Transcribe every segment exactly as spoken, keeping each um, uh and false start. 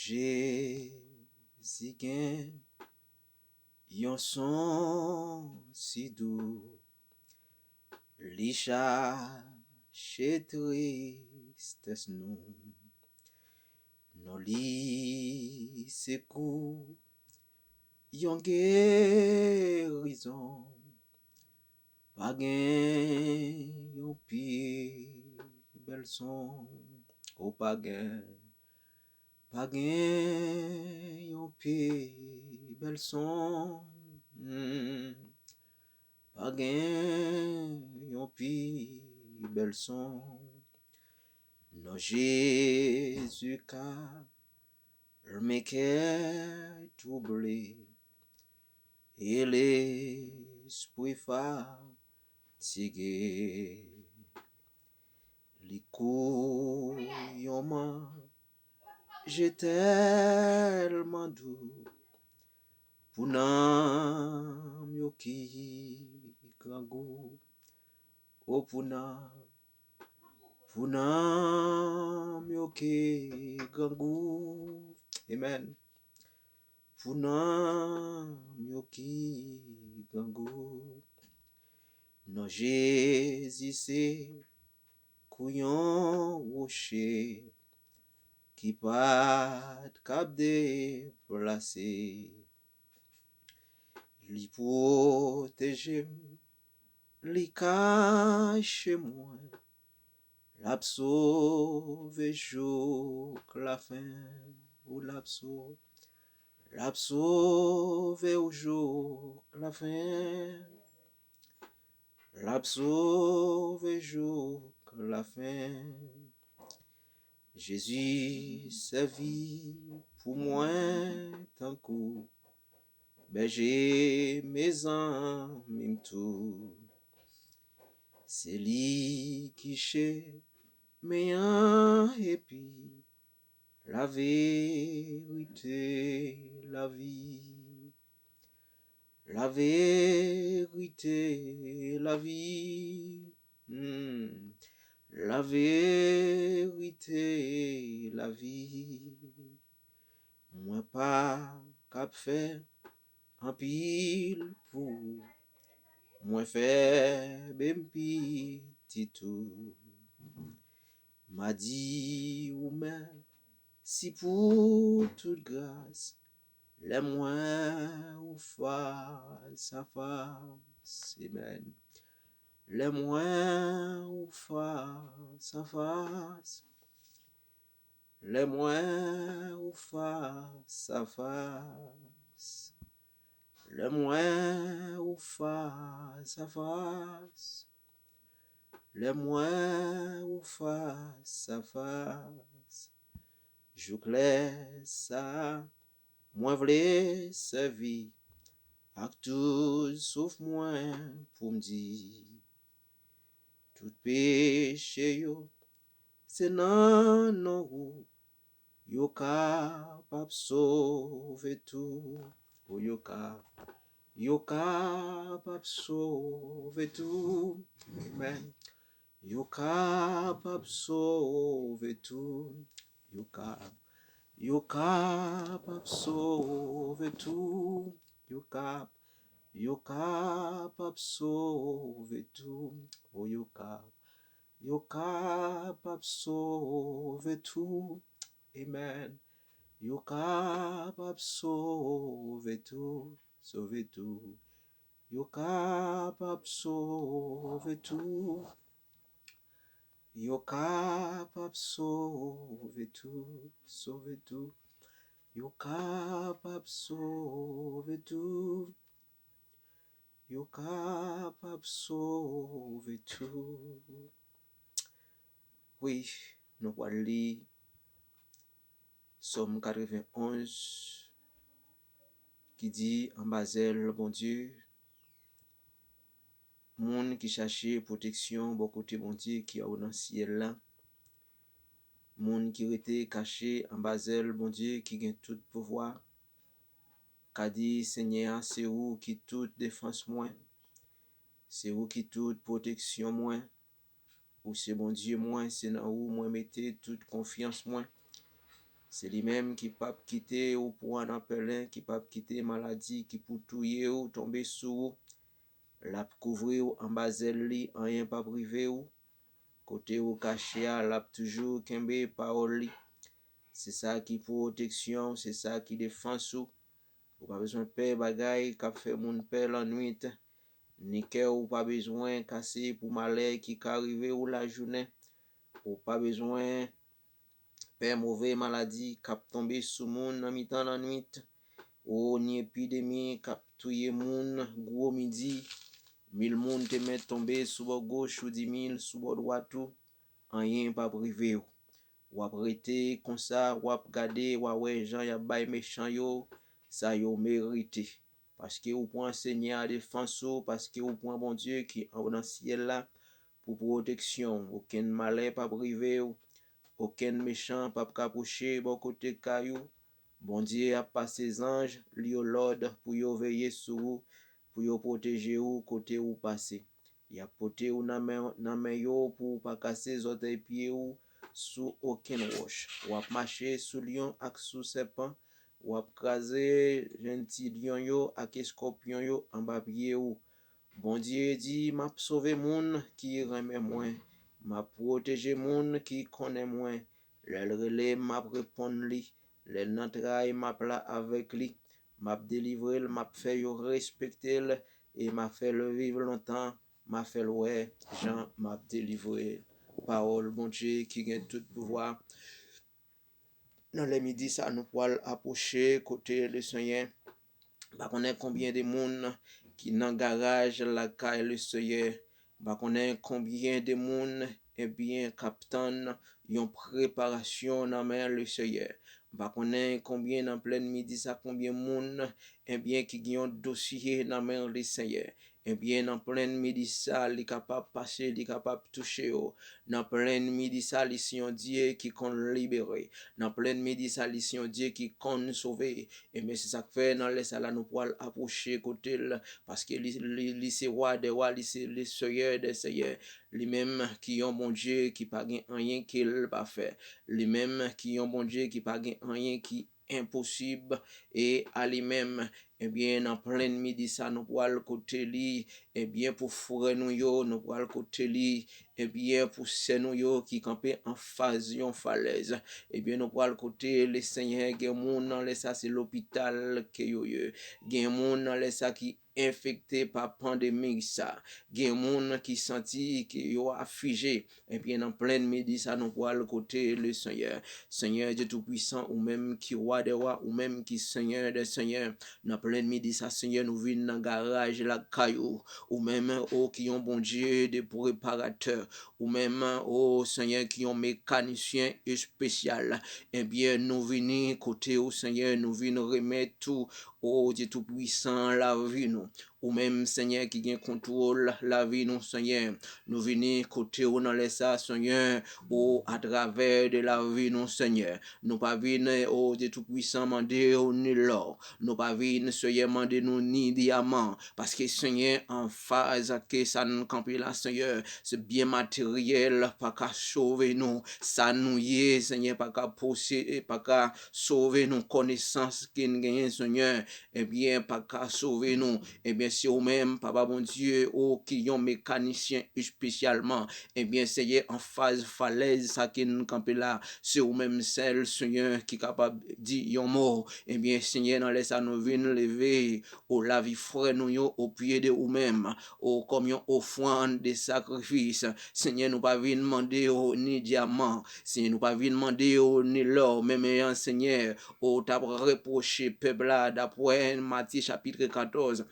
Jezi gen yon son si dou, li chache tristès nou. Non li se kou yon gerizon. Pa gen yon pi bèl son. O pa gen, pa gen yon pi bèl son. Hmm. Pa gen yon pi bèl son. Non Jezi ka kalme kè twouble e lespri fatige. Li kou yon manje tèlman dou pou nanm yo ki grangou. O pou nanm, pou nanm yo ki grangou. Amen. Pou nanm yo ki grangou. Non Jezi se kou yon woche ki pa t kab deplase. Li pwoteje m, li kache mwen, l ap sove jouk lafen. Ou l ap sove, l ap sove ou jouk lafen. L ap sove jouk lafen. Jezi sèvi pou mwen tankou bèje, mezanmi m tou. Se li ki chemen an epi laverite, lavi. Laverite, lavi. Hmm. Laverite, lavi. Mwen pa kab fè anpil pou ou. Mwen fèb e m piti tou. M a di ou mèsi pou tout gras. Lè m wè ou fas a fas. Amen. Lè m wè ou fas a fas. Lè m wè ou fas a fas. Lè m wè ou fas a fas. Lè m wè ou fas a fas. Jouk lè sa a, mwen vle sèvi ak tout souf mwen pou m di, tout peche yo, se nan non ou yo kapab sove tou. O yo ka, yo kapab sove tou. Amen. Yo kapab sove tou. Yo ka, yo kapab sove tou. Yo kap, yo kapab sove tou. O yo kap, yo kapab sove tou. Amen. Yo kapab sove tou, sove tou. Yo kapab sove tou. Yo kapab sove tou, sove tou. Yo kapab sove tou. Yo kapab sove tou. Wi, nou pral li Sòm katrevenn onz ki di, anba zèl Bondye, moun ki chache pwoteksyon bò kote Bondye ki anwo nan syèl la, moun ki rete kache anba zèl Bondye ki gen tout pouvwa, ka di, Senyè a, se ou ki tout defans mwen, se ou ki tout pwoteksyon mwen, ou se Bondye mwen, se nan ou mwen mete tout konfyans mwen. Se li menm ki p ap kite ou pran nan pèlen, ki p ap kite maladi ki pou touye ou tonbe sou ou. L ap kouvri w anba zèl li, anyen p ap rive ou. Kote ou kache a, l ap toujou kenbe pawòl li. Se sa ki pwoteksyon w, se sa ki defans ou. Ou pa bezwen pè bagay k ap fè moun pè lannwit, ni kè ou pa bezwen kase pou malè ki ka rive ou lajounen. Ou pa bezwen pè move maladi k ap tonbe sou moun nan mitan lannwit, ou ni epidemi k ap touye moun gwo midi. Mil moun te mèt tonbe sou bò goch ou, di mil sou bò dwat ou, anyen p ap rive w. W ap rete konsa, w ap gade, w a wè jan y ap bay mechan yo sa yo merite. Paske ou pran Senyè a defans ou, paske ou pran Bondye ki anwo nan syèl la pou pwoteksyon w. Okenn malè p ap rive w, okenn mechan p ap ka pwoche bò kote kay ou. Bondye ap pase zanj li yo lòd pou yo veye sou ou, pou yo pwoteje ou kote ou pase. Y ap pote ou nan men, nan men yo pou w pa kase zòtèy pye ou sou okenn wòch. W ap mache sou lyon ak sou sèpan. W ap kraze jènti lyon yo ak eskòpyon yo anba pye ou. Bondye di, "M ap sove moun ki renmen mwen. M ap pwoteje moun ki konnen mwen. Lè l rele m, m ap reponn li. Lè l nan tray, m ap la avèk li. M ap delivre l, m ap fè yo respekte l, e m a fè l viv lontan. M a fè l wè jan m ap delivre l." Pawòl Bondye ki gen tout pouvwa. Nan lè midi sa, nou pral apwoche kote Lesenyè. M pa konnen konbyen de moun ki nan garaj lakay Lesenyè. M pa konnen konbyen de moun, ebyen, k ap tann yon preparasyon nan men Lesenyè. M pa konnen konbyen nan plèn midi sa, konbyen moun, ebyen, ki gen yon dosye nan men Lesenyè. Ebyen, nan plèn midi sa, li kapab pase, li kapab touche yo. Nan plèn midi sa, li se yon Dye ki konn libere. Nan plèn midi sa, li se yon Dye ki konn sove. Ebyen, se sa k fè, nan lè sa la, nou pral apwoche kote l, paske li, li, li se Wa dè wa, li se Lesenyè dè senyè. Li menm ki yon Bondye ki pa gen anyen ke l pa fè. Li menm ki yon Bondye ki pa gen anyen ki enposib e a li menm. Ebyen, nan plèn midi sa, nou pral kote li, ebyen, pou frè nou yo, nou pral kote li, ebyen, pou sè nou yo ki kanpe anfas yon falèz. Ebyen, nou pral kote Lesenyè. Gen moun nan lè sa se lopital ke yo ye. Gen moun nan lè sa ki enfekte pa pandemi sa. Gen moun ki santi ke yo aflije. Ebyen, nan plèn midi sa, nou pral kote Lesenyè. Senyè Dye Toupwisan, ou menm ki Wa dè wa, ou menm ki Senyè dè senyè. Nan plèn midi sa, Senyè, nou vin nan garaj lakay ou. Ou menm, o, ki yon Bondye de preparatè. Ou menm, o Senyè, ki yon mekanisyen espesyal. Ebyen, nou vini kote ou, Senyè, nou vin remèt ou, o Dye Toupwisan, lavi nou. Ou menm, Senyè, ki gen kontwòl lavi nou, Senyè. Nou vini kote ou nan lè sa, Senyè, o atravè de lavi nou, Senyè. Nou pa vin, o Dye Toupwisan, mande ou ni lò. Nou pa vin, Senyè, mande nou ni dyaman. Paske, Senyè, anfas ke sa n kanpe la, Senyè, se byen materyèl pa ka sove nou. Sa nou ye, Senyè, pa ka posede, pa ka sove nou. Konesans ke n genyen, Senyè, ebyen, pa ka sove nou. Ebyen, se ou menm, Papa Bondye, o ki yon mekanisyen espesyalman. Ebyen, Senyè, anfas falèz sa ke n kanpe la, se ou menm sèl, Senyè, ki kapab di yon mo. Ebyen, Senyè, nan lè sa nou vin leve, o lavi frè nou yo o pye de ou menm, o kòm yon ofrann de sakrifis. Senyè, nou pa vin mande ou ni dyaman. Senyè, nou pa vin mande ou ni lò. Men, men, Senyè, ou t ap repwoche pèp la, dapwè Matye chapit katòz.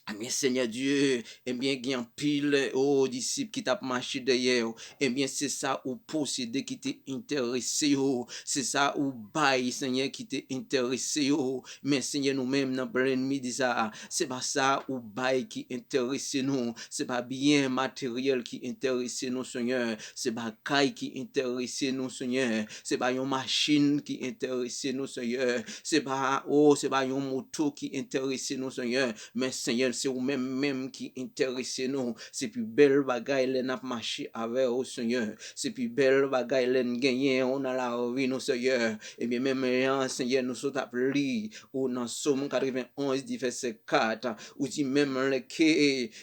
Ebyen, Senyè Dye, ebyen, gen anpil, o, disip ki t ap mache dèyè w. Ebyen, se sa ou posede ki te enterese yo. Se sa ou bay, Senyè, ki te enterese yo. Men, Senyè, nou menm, nan plèn midi sa a, se pa sa ou bay ki enterese nou. Se pa byen materyèl ki enterese nou, Senyè. Se pa kay ki enterese nou, Senyè. Se pa yon machin ki enterese nou, Senyè. Se pa, o, se pa yon moto ki enterese nou, Senyè. Men, Senyè, Se ou menm menm ki enterese nou. Se pi bèl bagay lè n ap mache avè w, Senyè. Se pi bèl bagay lè n genyen w nan lavi nou, Senyè. Ebyen, menm jan, Senyè, nou sot ap li ou nan Sòm katrevenonz, di vèsè kat, ou di menm lè ke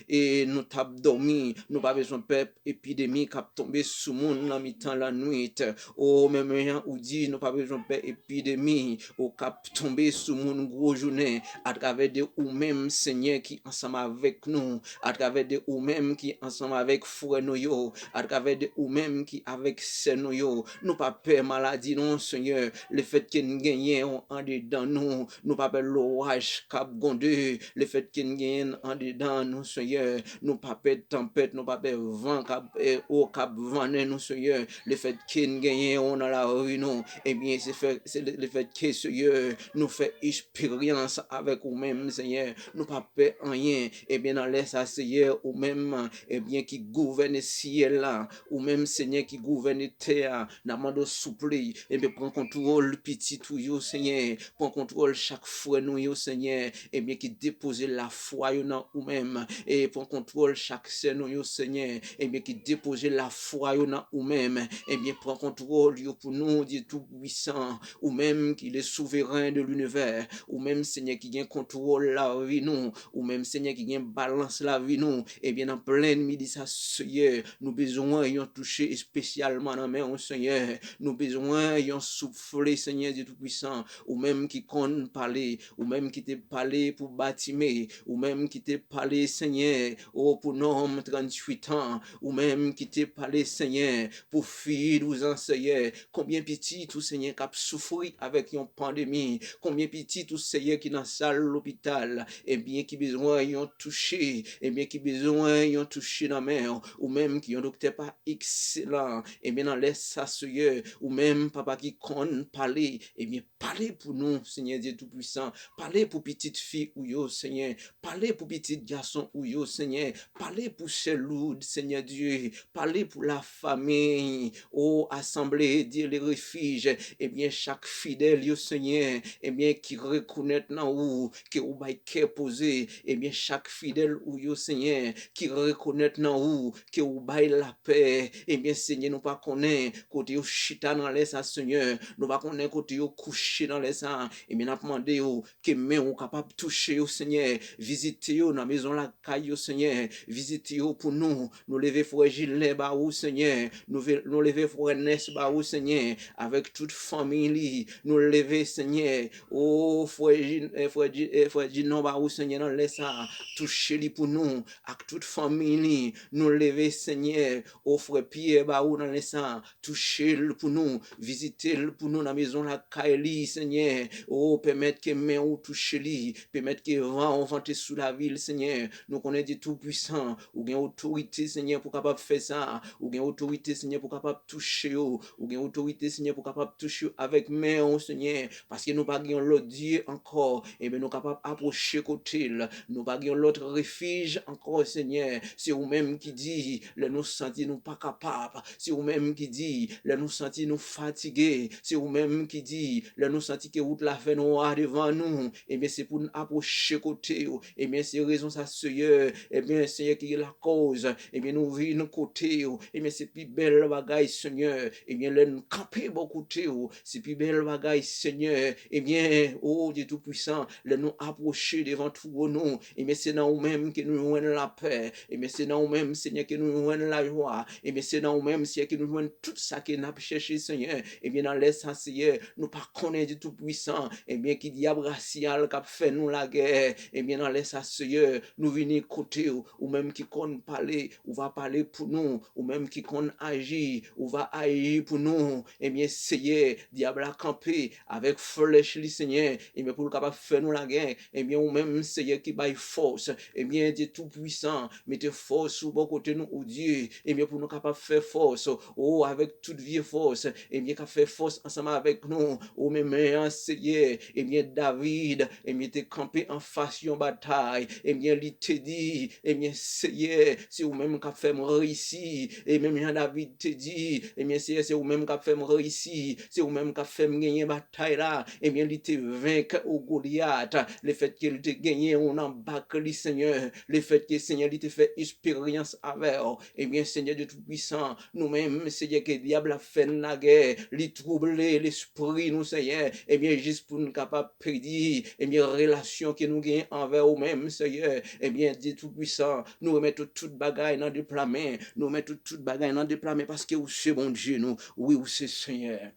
e nou t ap dòmi, nou pa bezwen pè epidemi k ap tonbe sou moun nan mitan lannwit. O, menm jan ou di, nou pa bezwen pè epidemi, o, k ap tonbe sou moun gwo jounen, atravè de ou menm, Senyè, ki ansanm avèk nou, atravè de ou menm ki ansanm avèk frè nou yo, atravè de ou menm ki avèk sè nou yo. Nou pa pè maladi non, Senyè, lefètke n genyen w andedan nou. Nou pa pè loraj k ap gwonde, lefètke n genyen l andedan nou, Senyè. Nou pa pè tanpèt, nou pa pè van k ap, eh, o, k ap vannen nou, Senyè. Lefètke n genyen w nan lavi nou, ebyen, se fè, se le, lefètke, Senyè, nou fè esperyans avèk ou menm, Senyè. Nou pa pè anyen. Ebyen, nan lè sa, Senyè, ou menm, ebyen, ki gouvène syèl la, ou menm, Senyè, ki gouvène tè a, n ap mande w souple, ebyen, pran kontwòl pitit ou yo, Senyè. Pran kontwòl chak frè nou yo, Senyè, ebyen, ki depoze lafwa yo nan ou menm. E pran kontwòl chak sè nou yo, Senyè, ebyen, ki depoze lafwa yo nan ou menm. Ebyen, pran kontwòl yo pou nou, Dye Toupwisan. Ou menm ki le souveren de linivè. Ou menm, Senyè, ki gen kontwòl lavi nou. Ou menm, Senyè, ki gen balans lavi nou. Ebyen, nan plenn midi sa, Senyè, nou bezwen yon touche espesyalman nan men w, Senyè. Nou bezwen yon soufle, Senyè Dye Toupwisan. Ou menm ki konn pale, ou menm ki te pale pou Batime, ou menm ki te pale, Senyè, o, pou nonm tranntuit an, ou menm ki te pale, Senyè, pou fi douz an, Senyè. Konbyen pitit ou, Senyè, k ap soufri avèk yon pandemi? Konbyen pitit ou, Senyè, ki nan sal lopital, ebyen, ki bezwen yon touche, ebyen, ki bezwen yon touche nan men w? Ou menm ki yon doktè pa ekselan, ebyen, nan lè sa, Senyè, ou menm, Papa ki konn pale, ebyen, pale pou nou, Senyè Dye Toupwisan. Pale pou pitit fi ou yo, Senyè. Pale pou pitit gason ou yo, Senyè. Pale pou sè Loud, Senyè Dye. Pale pou lafanmi, o, Assemblée Dieu le Refuge. Ebyen, chak fidèl yo, Senyè, ebyen, ki rekonèt nan ou, ke ou bay kè poze. Ebyen, chak fidèl ou yo, Senyè, ki rekonèt nan ou, ke ou bay lapè. Ebyen, Senyè, nou pa konnen kote yo chita nan lè sa, Senyè. Nou pa konnen kote yo kouche nan lè sa. Ebyen, n ap mande yo ke men ou kapab touche yo, Senyè. Vizite yo nan mezon lakay yo, Senyè. Vizite yo pou nou. Nou leve frè Jilen ba ou, Senyè. Nou ve-, nou leve frè Nès ba ou, Senyè, avèk tout fanmi li. Nou leve, Senyè, o, frè Ji-, eh, frè Ji-, eh, frè Jinon ba ou, Senyè, nan lè sa. Touche li pou nou, ak tout fanmi li. Nou leve, Senyè, o, frè Pyè ba ou nan lè sa. Touche l pou nou, vizite l pou nou nan mezon lakay li, Senyè. O, pèmèt ke men ou touche li, pèmèt ke van ou vante sou lavi l, Senyè. Nou konnen Dye Toupwisan, ou gen otorite, Senyè, pou kapab fè sa. Ou gen otorite, Senyè, pou kapab touche yo. Ou gen otorite, Senyè, pou kapab touche yo avèk men ou, Senyè. Paske nou pa gen yon lòt Dye ankò. Ebyen, nou kapab apwoche kote l. Nou pa gen yon lòt refij ankò, Senyè. Se ou menm ki di, lè nou santi nou pa kapab. Se ou menm ki di, lè nou santi nou fatige. Se ou menm ki di, lè nou santi ke wout la fè nwa devan nou. Ebyen, se pou n apwoche kote w. Ebyen, se rezon sa, Senyè. Ebyen, Senyè, ki lakòz, ebyen, nou vin kote w. Ebyen, se pi bèl bagay, Senyè. Ebyen, lè n kanpe bò kote w, se pi bèl bagay, Senyè. Ebyen, o Dye Toupwisan, lè nou apwoche devan twòn ou, ebyen, se nan ou menm ke nou jwenn lapè. Ebyen, se nan ou menm, Senyè, ke nou jwenn lajwa. Ebyen, se nan ou menm, Senyè, ke nou jwenn tout sa ke n ap chèche, Senyè. Ebyen, nan lè sa, Senyè, nou pa konnen Dye Toupwisan, ebyen, ki dyab rasyal k ap fè nou lagè. Ebyen, nan lè sa, Senyè, nou vini kote w, ou menm ki konn pale, ou va pale pou nou, ou menm ki konn aji, ou va aji pou nou. Ebyen, Senyè, dyab la kanpe avèk flèch li, Senyè, ebyen, pou l kapab fè nou lagè. Ebyen, ou menm, Senyè, ki bay fòs. Ebyen, Dye Toupwisan, mete fòs ou bò kote nou, o Dye. Ebyen, pou nou kapab fè fòs, o, avèk tout vye fòs, ebyen, k ap fè fòs ansanm avèk nou. Ou menm, Senyè, ebyen, David, ebyen, te kanpe anfas yon batay. Ebyen, li te di, ebyen, Senyè, se ou menm k ap fè m reyisi. E menm jan David te di, ebyen, Senyè, se ou menm k ap fè m reyisi. Se ou menm k ap fè m genyen batay la. Ebyen, li te venk o Golyat. Lefètke li te genyen ou nan bak li, Senyè, lefètke, Senyè, li te fè esperyans avè w. Ebyen, Senyè Dye Toupisan, nou menm, Senyè, ke dyab la fè n lagè, li twouble lespri nou, Senyè. Ebyen, jis pou n kapab pèdi, ebyen, relasyon ke nou gen anvè ou menm, Senyè. Ebyen, Dye Toupisan, nou remèt ou tout bagay nan de pla men. Nou remèt ou tout bagay nan de pla men paske ou se Bondye nou. Wi, ou se Senyè.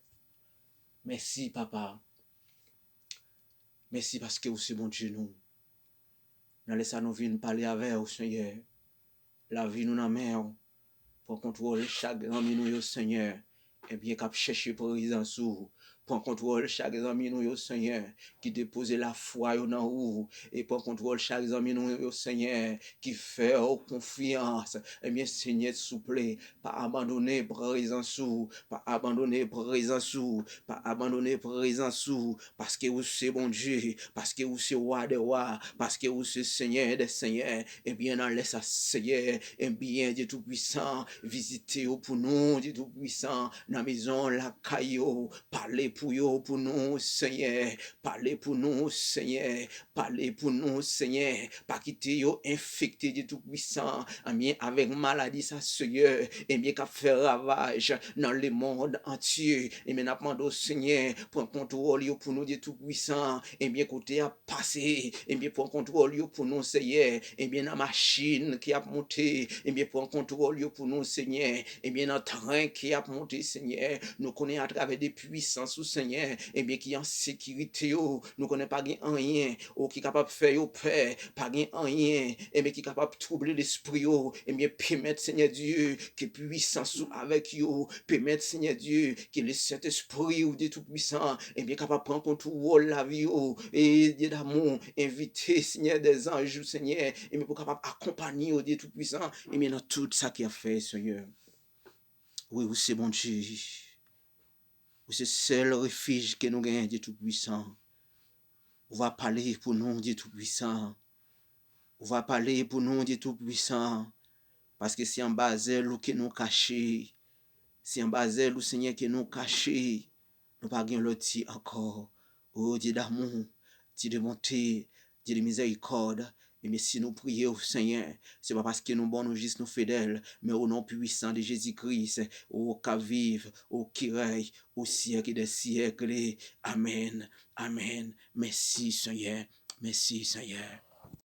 Mèsi, Papa. Mèsi paske ou se Bondye nou. Nan lè sa nou vin pale avè w, Senyè. Lavi nou nan men w. Pran kontwòl chak zanmi nou yo, Senyè. Ebyen, k ap chèche prezans ou. Pran kontwòl chak zanmi nou yo, Senyè, ki depoze lafwa yo nan ou. E pran kontwòl chak zanmi nou yo, Senyè, ki fè w konfyans. Ebyen, Senyè, souple, pa abandone prezans ou. Pa abandone prezans ou. Pa abandone prezans ou. Paske ou se Bondye. Paske ou se Wa dè wa. Paske ou se Senyè dè senyè. Ebyen, nan lè sa, Senyè, ebyen, Dye Toupisan, vizite yo pou nou, Dye Toupisan, nan mezon lakay yo, pale pou yo, pou nou, Senyè, pale pou nou, Senyè, pale pou nou, Senyè, pa kite yo enfekte, Dye Toupisan, ebyen, avèk maladi sa, Senyè, ebyen, k ap fè ravaj nan lemonn antye, ebyen, n ap mande w, Senyè, pran kontwòl yo pou nou, Dye Toupisan, ebyen, kote y ap pase, ebyen, pran kontwòl yo pou nou, Senyè. Ebyen, nan machin ki ap monte, ebyen, pran kontwòl yo pou nou, Senyè. Ebyen, nan tren ki ap monte, Senyè. Nou konnen atravè de pwisans ou, Senyè, ebyen, ki an sekirite yo. Nou konnen pa gen anyen, o, ki kapab fè yo pè. Pa gen anyen, ebyen, ki kapab twouble lespri yo. Ebyen, pèmèt, Senyè Dye, ke pwisans ou avèk yo. Pèmèt, Senyè Dye, ke le Sentespri ou, Dye Toupisan, ebyen, kapab pran kontwòl lavi yo. E Dye damou, envite, Senyè, dèzanj ou, Senyè, ebyen, pou kapab akonpanye yo, Dye Toupisan, ebyen, nan tout sa ki ap fè, Senyè. Wi, ou se Bondye. Ou se sèl refij ke nou genyen, Dye Toupisan. Ou va pale pou nou, Dye Toupisan. Ou va pale pou nou, Dye Toupisan. Paske se anba zèl ou ke nou kache. Se anba zèl ou, Senyè, ke nou kache. Nou pa gen lòt Dye ankò. O Dye damou, Dye de bonte, Dye de mizèrikòd, ebyen, si nou priye w, Senyè, se pa paske nou bon, nou jis, nou fidèl, men o non pwisan de Jezi Kris, ou k ap viv, ou ki rèy, o syèk dè syèk. Amèn. Amèn. Mèsi, Senyè. Mèsi, Senyè.